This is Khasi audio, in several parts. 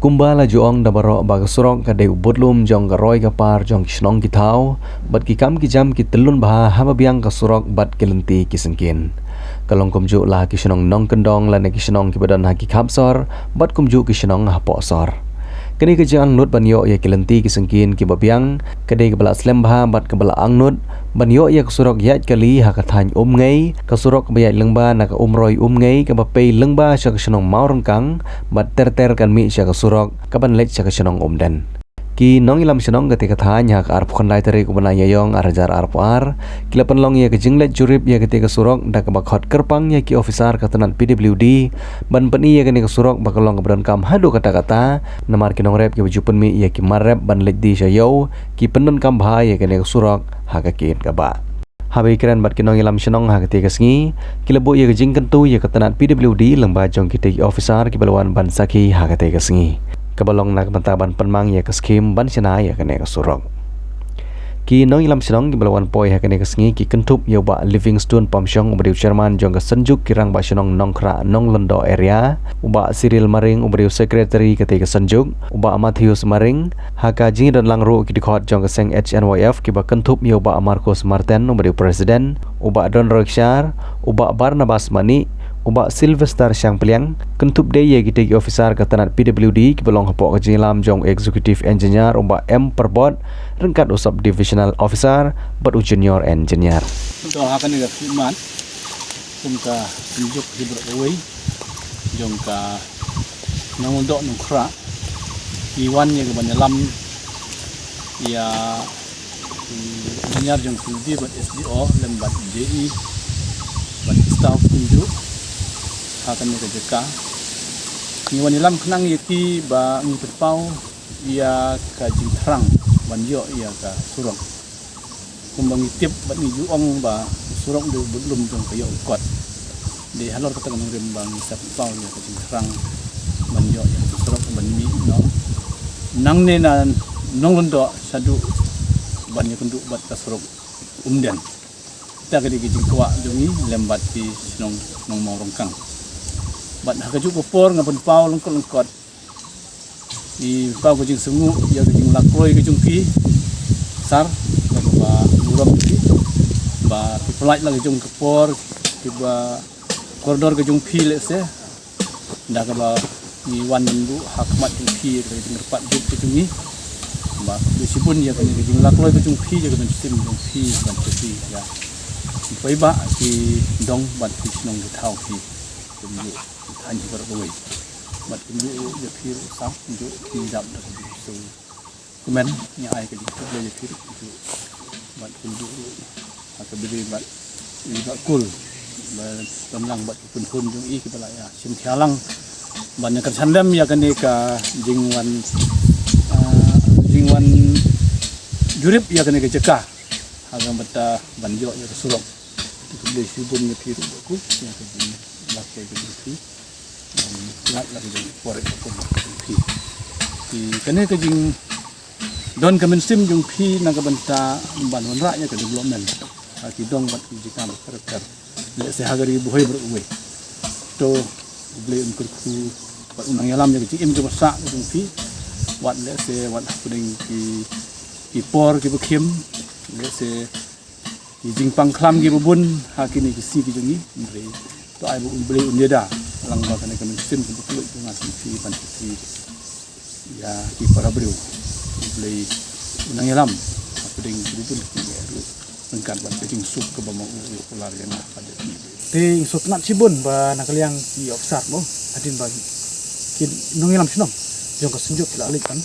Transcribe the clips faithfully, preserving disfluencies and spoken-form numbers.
Kumba la ju ong da baroh ba ka surok ka dei u budlum jong ka roi ka par jong ki shnong ki thaw, bad ki kam ki jam ki tyllun bha haba biang ka surok bad ki lynti ki syngkien. Ka long kumjuh la ki shnong nongkyndong lane ki shnong kiba don ha ki khap sor, bad kumjuh ki shnong hapoh sor. Kane ka jingangnud ban ïoh ïa ki lynti ki syngkien kiba biang, ka dei kaba la slem bha bad kaba la angnud, ban ïoh ïa ka surok ïaid kali ha ka thaiñ Umngei, ka surok kaba ïaid lyngba na ka Umroi Umngei kaba pei lyngba sha ka shnong Mawryngkang, bad ter ter kan mih sha ka surok kaban leit sha ka shnong Umden. Ki nongïalam shnong kata ka thaiñ ha ka arphew khyndai tarik u bnai Ïaïong ar hajar arphew ar, ki la pynlong ïa ka jingleit jurip ïa kata ka surok da kaba khot kyrpang ïa ki officer ka tnat P W D, ban pyni ïa kane ka surok ba ka long kaba donkam haduh katta katta, namar ki nongrep kiba ju pynmih ïa ki mar rep ban leit die sha ïew, ki pyndonkam bha ïa kane ka surok ha ka kit kaba. Haba ïakren bad ki nongïalam shnong ha kata ka sngi, ki la buh ïa ka jingkyntu ïa ka tnat P W D lyngba jong kita ki officer kiba la wan ban sakhi ha kata ka sngi. Kaba long na ka bynta ban pynmang ïa ka skhim ban shna ïa kane ka surok. Ki nongïalam shnong kiba la wan poi ha kane ka sngi ki kynthup ïa u Bah Livingstone Pamshong uba dei u chairman jong ka Synjuk ki Rangbah Shnong Nongkhrah Nonglyndoh area, u Bah Cyril Maring uba dei u secretary kata ka Synjuk, u Bah Matthews Maring, ha ka jingdon lang ruh ki dkhot jong ka seng H N Y F kiba kynthup ïa u Bah Marcos Martin uba dei u president, u Bah Don Roy Kshar, u Bah Barnabas Manih, u Bah Sylvester Shangpliang, kynthup de ïa kita ki officer ka tnat P W D kiba long hapoh ka jingïalam jong u executive engineer u Bah M Pyrbot, ryngkat u sub divisional officer bad u junior engineer. To ha kane ka khmat kum ka Synjuk hi baroh kawei jong ka Nonglyndoh Nongkhrah, ki wan ïa ka ban ïalam ïa ki engineer jong P W D bad S D O lem bad J E bad staff kumjuh ha kane ka jaka. Ngi wan ïalam khnang ïa ki ba ngi pynpaw ïa ka jingthrang ban ïoh ïa ka surok. Kumba ngi tip bad ngi ju ong ba surok dei u budlum jong ka ïoh u kot. Dei halor kata ka nongrim ba ngi sa pynpaw ïa ka jingthrang ban ïoh ïa ka surok ban mih noh nangne na Nonglyndoh shaduh ban ïakynduh bad ka surok Umden. Kata ka dei ka jingkwah jong ngi lem bad ki shnong Nongmawryngkang. Bad ha kajuh ka por nga pynpaw lyngkot lyngkot i pynpaw ka jingsngewnguh ïa ka jinglakloi ka jong phi sar, bad ba burom phi ba phi pynlait la ka jong ka por kiba kordor ka jong phi lehse da kaba ngi wan ban buh ha khmat jong phi ïa ka jingkyrpad jong ka jong ngi. Ba khublei shibun ïa kane ka jinglakloi ka jong phi ïa ka mynsiem jong phi ban sha phi ïa ki paidbah ki dong bad ki shnong ki thaw phi. Kumjuh thaiñ hi baroh kawei. Bad kumjuh ruh ïa phi ruh sar kumjuh phi dap da ka jingkyrkhu. Kumne ngi ai ka jingkyrkhu ïa phi ruh kumjuh. Bad kumjuh ruh ha ka bri bad i Bah Kul ba don lang bad ka kynhun jong i kiba la ïa shim khia lang ban ïa kyrshan lem ïa kane ka jingwan, ah, jingwan jurip ïa kane ka jaka ha ka bynta ban ïoh ïa ka surok. Te khublei shibun ïa phi ruh Bah Kul ïa ka jinglakloi ka jong phi. Lait la ka jong ka por ka por ka jong phi. Ki kane ka jingdon ka mynsiem jong phi na ka bynta ban wanrah ïa ka development ha ki dong bad ki jaka bapher bapher. Lehse ha ka ri Bhoi baroh kawei. To U Blei un kyrkhu bad un nang ïalam ïa ka jingim jong ka sah ka jong phi. Wat lehse wat hapdeng ki, ki por kiba khim lehse ki jingpang khlam kiba bun ha kine ki sngi ki jong ngi, hynrei to ai ba U Blei un ïada lang ba kane ka mynsiem kaba kylluid jong nga jong phi ban phi ïa ki para briew. U Blei un nang ïalam hapdeng kiba bun ki ruh ryngkat bad ka jingsuk kaba ma u u kular ïa nga. Te ngi sngewtynnat shibun ba na ka liang ki officer mo, hadien ba ki nongïalam shnong jong ka Synjuk ki la leit ban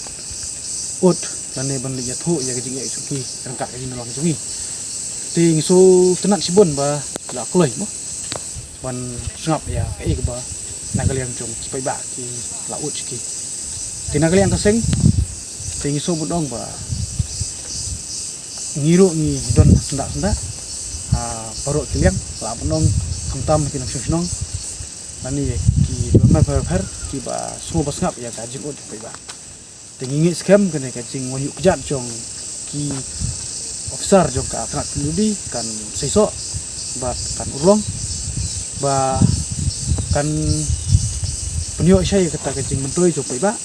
ud lane ban leit ïathuh ïa ka jingïaid jong ki ryngkat ka jingïalang jong ngi. Te ngi sngewtynnat shibun ba ki la kloi mo ban sngap ïa kaei kaba na ka liang jong ki paidbah ki la ud sha ki. Te na ka liang ka seng te ngi sngewbha ban ong ba ngi ruh ngi don syndah syndah ha baroh ki liang, la ban ong khamtam ki nongshong shnong lane ki department pher pher kiba sngewbha sngap ïa ka jingud jong ki paidbah. Te ngi ngeit skhem kane ka jingwan ïuh kjat jong ki officer jong ka tnat P W D kan seisoh bad kan urlong ba kan pynïoh shai kata ka jingmyntoi jong paidbah.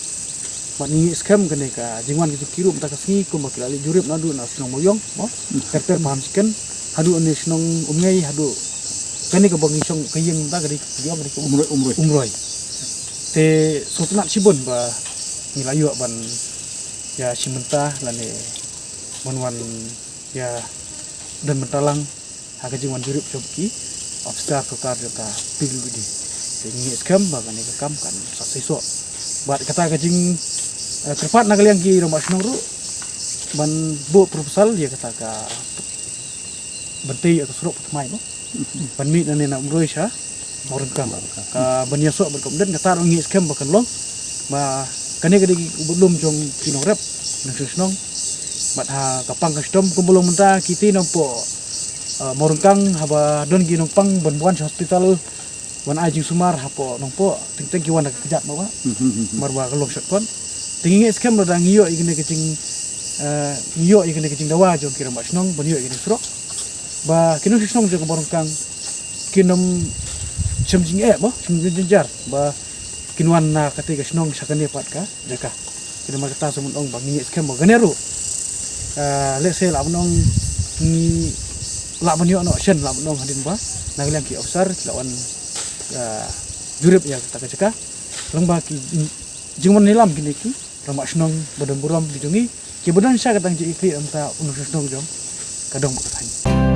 Bad ngi ngeit skhem kane ka jingwan ki jong ki ruh mynta ka sngi kumba ki la leit jurip naduh na shnong Mawïong mo. Ter ter Paham Chicken haduh ne shnong Umngei haduh kane kaba ngi shong ka ïing mynta ka dei ka ïing ka dei ka Umroi, Umroi. Umroi. Te sngewtynnat shibun ba ngi la ïoh ban ïa shim bynta lane ban wan ïa don bynta lang ha ka jingwan jurip jong ki officer sorkar jong ka P W D. Te ngi ngeit skhem ba kane ka kam kan success. Bad kata ka jing eh, kyrpad na ka liang ki rangbah shnong ruh ban buh proposal ïa kata ka ban tei ïa ka surok patmai mo. Ban mih na ne na Umroi sha Mawryngkang. Ka ban ïasoh bad ka Umden kata ruh ngi ngeit skhem ba kan long. Ba kane ka dei ka bud lum jong ki nongrep nongshong shnong. Bad ha ka pang ka shitom kumba long mynta ki tei nongpoh eh, Mawryngkang haba don ki nongpang ban wan sha hospital ban ai jingsumar hapoh nongpoh teng teng ki wan da ka kjat mo ba. Mar ba ka long shortcut. Te ngi ngeit skhem lada ngi ïoh ïa kane ka jing eh, ngi ïoh ïa kane ka jingdawa jong ki rangbah shnong ban ïoh ïa kane ka surok. Ba ki nongshong shnong jong ka Mawryngkang kin ym shem jingeh mo, shem jingjynjar ba kin wan na kata ka shnong sha kane pat ka jaka. Te namar kata sa ban ong ba ngi ngeit skhem ba kane ruh. Ah, lehse lah ban ong ngi lah ban ïoh noh shen lah ban ong hadien ba na ka liang ki officer ki la wan ah, jurip ïa kata ka jaka. Long ba ki jingwan ïalam kine ki rangbah shnong ba don burom ki jong ngi kiba don sha ka tang jingïakynduh ïa kata u nongshong shnong jong ka dong ba ka thaiñ.